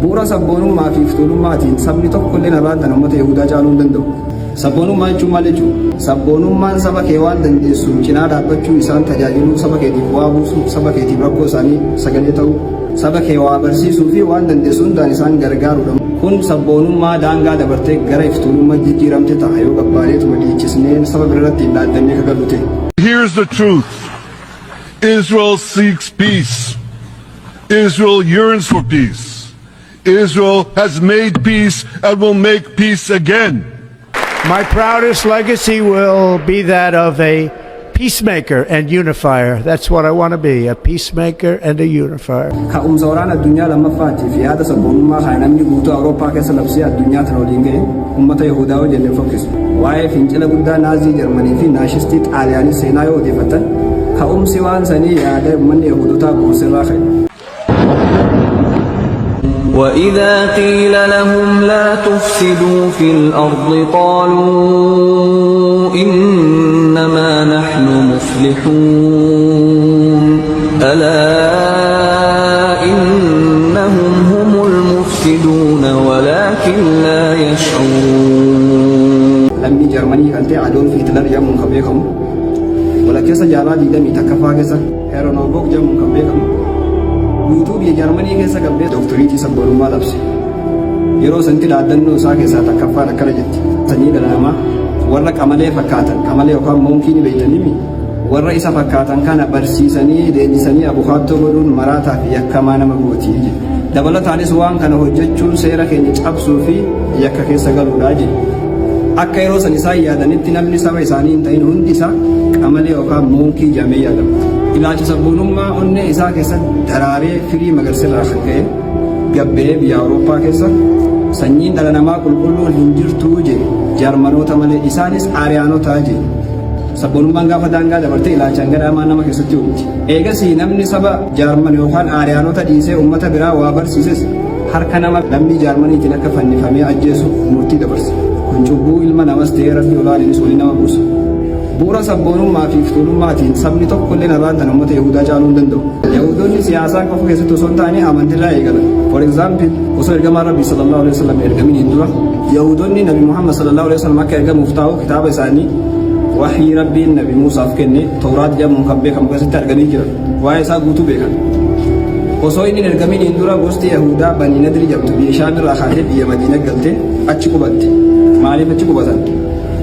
Bu'uura sabboonummaa fi iftuulummaatiin sabni tokko illee narraan tana uummata Yahudaa caaluu hin danda'u. Sabboonummaa jechuun maal jechuudha? Sabboonummaan saba kee waan dandeessu cinaa dhaabbachuu, isaan tajaajiluu, saba keetiif bu'aa buusuu, saba keetiif rakkoo isaanii sagalee ta'uu, saba kee waa barsiisuu fi waan dandeessu hundaan isaan gargaaruudha. Kun sabboonummaa daangaa dabartee gara iftuulummaa jijjiiramte ta'a yoo gabbaaneetuma dhiichisnee saba birarratti hin dhaaddannee kagallu ta'e. Here's the truth. Israel seeks peace. Israel yearns for peace. Israel has made peace and will make peace again. My proudest legacy will be that of a peacemaker and unifier. That's what I want to be, a peacemaker and a unifier. Ka'umsa waraana addunyaa lammaffaatiif yaada sabboonummaa kana namni guutuu Awurooppaa keessa labsee addunyaa tana waliin ga'e uummata Yahudaa yoo jennee fokkisu. Waa'ee fincila guddaa Naazii Jarmanii fi Naashistii Xaaliyaanii seenaa yoo odeeffatan, ka'umsi waan sanii yaada uummanni Yahudotaa buusirraa ka'e. وإذا قيل لهم لا تفسدوا في الأرض قالوا إنما نحن مصلحون. ألا إنهم هم المفسدون ولكن لا يشعرون. Lammii Jarmanii kan ta'e Adoolf Hitler jedhamuun kan beekamu, walakkeessa jaarraa 21ffaa keessa Heeronoobok jedhamuun kan beekamu, guutuu biyya Jarmanii keessa gabbee doktiriitii sabboonummaa labse. Yeroo sanatti dhaaddannoo isaa keessaa takkaffaan akkana jetti. Sanyii dhala namaa warra qamalee fakkaatan, qamalee yookaan monkey ni beeytanii, warra isa fakkaatan kana barsiisanii leenjisanii abukaattoo godhuun maraataa fi yakkamaa nama gootii jedhe. Dabalataanis waan kana hojjechuun seera keenya cabsuu fi yakka keessa galuudhaa jedhe. Akka yeroo san isaan yaadanitti namni saba isaanii hin ta'in hundi isaa qamalee yookaan monkey jedhamee yaadama. Ilaalcha sabboonummaa onnee isaa keessatti daraaree firii magarsirraa kan ka'e gabbee biyya Awurooppaa keessa sanyiin dhala namaa qulqulluun hin jirtuu jedhe, Jaarmanoota malee, isaanis Aariyaanotaa jedhe. Sabboonummaan gaafa daangaa dabartee ilaalchaan gadhaamaa nama keessatti uumti. Eegasii namni saba Jaarman yookaan Aariyaanota dhiisee uummata biraa waa barsiises harka nama lammii Jaarmaniitiin akka fannifamee ajjeesu murtii dabarse. Kun cubbuu ilma namas ta'ee Rabbi olaaniinis walii nama buusa. Bu'uura sabboonummaa fi iftuulummaatiin sabni tokko illee narraan tan uummata Yahudaa caaluu hin danda'u. Yahudoonni siyaasaa qofa keessatti osoo hin taane amantiirraa eegalan. For example, osoo ergamaan Rabbii sallallahu alaihi wasallam ergaminiin dura Yahudoonni Nabi Muhammad sallallahu alaihi wasallam akka ergamuuf taa'u kitaaba isaanii wahii Rabbiin Nabi Muusaaf kenne Tawraat jedhamuun kan beekamu keessatti arganii jiran. Waa'ee isaa guutuu beekan. Osoo inni hin ergaminiin dura gosti Yahudaa Banii Nadri jedhamtu biyya Shaam irraa kaatee biyya Madiina galte achi qubatte. Maaliif achi qubatan?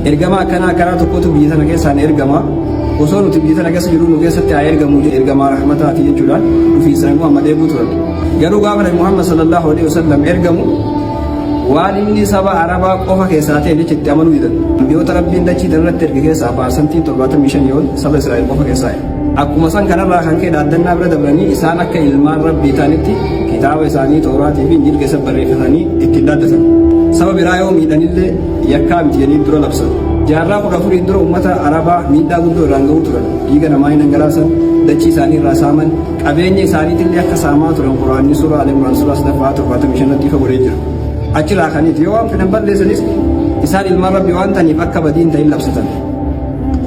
Ergama akkanaa karaa tokkotu biyya sana keessaan ergama. Osoo nuti biyya sana keessa jirru nu keessatti haa ergamu, ergamaa rahmataati jechuudhaan dhufiinsa Nabi Muhammad eeguu turan. Garuu gaafa Nabi Muhammad sallallahu alaihi wasallam ergamu waan inni saba Arabaa qofa keessaa ta'e jecha itti amanuu didan. Biyyoota Rabbiin dachii irratti erge keessaa parsantiin 75 yoo saba Israa'el qofa keessaa. Akkuma san kanarraa kan ka'e dhaaddannaa bira dabranii isaan akka ilmaan Rabbii ta'anitti kitaaba isaanii Tooraatii fi Injiil keessa barreeffatanii ittiin dhaaddatan. Saba biraa yoo miidhanillee yakkaa miti jedhanii dura labsan. Jaarraa 14n dura uummata Arabaa miidhaa guddoo irraan ga'uu turan. Dhiiga namaa hin dhangalaasan, dachii isaanii irraa saaman, qabeenya isaaniitillee akka saamaa turan Quraanni suuraa Al-Imraan suuraa sadaffaa 75tti ifa godhee jira. Achirraa kaniiti yoo waan fedhan balleessanis isaan ilmaan Rabbii waan ta'aniif akka badiin ta'in labsatan.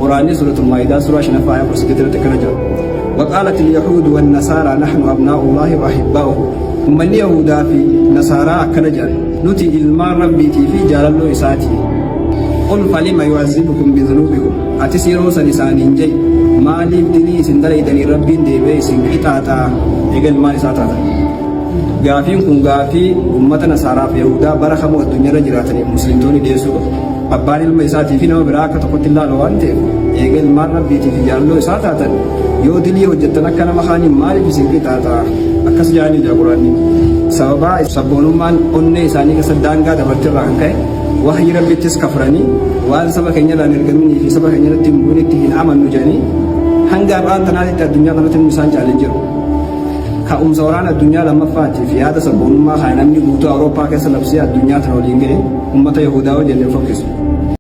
Quraanni suuratul Maa'idaa suuraa shanaffaa ayyaa 18 irratti akkana jira. وقالت اليهود والنصارى نحن أبناء الله وأحباؤه. Uummanni Yahudaa fi Nasaaraa akkana jedhan: nuti ilmaan Rabbiitii fi jaalalloo isaati. قل فلم يعذبكم بذنوبكم. Atis yeroo san isaaniin jedhi, maaliif dilii isin dalaydanii Rabbiin deebi'ee isin qixaaxaa eega ilmaan isaa taatan? Gaafiin kun gaafii uummata Nasaaraa fi Yahudaa bara kamuu addunyaarra jiraataniif musliimtoonni dhiyeessuu qabu. Abbaan ilma isaatii fi nama biraa akka tokkotti ilaalu waan ta'eef, eega ilmaan Rabbiitii fi jaalalloo isaa taatan, yoo dilii hojjettan akka nama kaanii maaliif isin qixaaxaa? Akkas jedhanii jira Quraanni. Sababaa sabboonummaan onnee isaanii keessa daangaa dabartirraa kan ka'e wahyi Rabbittis kafranii, waan saba keenya irraan ergaminii fi saba keenya irratti hin bu'initti hin amannu jedhanii hanga har'aan tanaatitti addunyaa kanatti isaan caalee jiru. Ka'umsa waraana addunyaa lammaffaatiif yaada sabboonummaa kana namni guutuu Awurooppaa keessa labsee addunyaa tana waliin ga'e uummata Yahudaa yoo jennee fokkisu.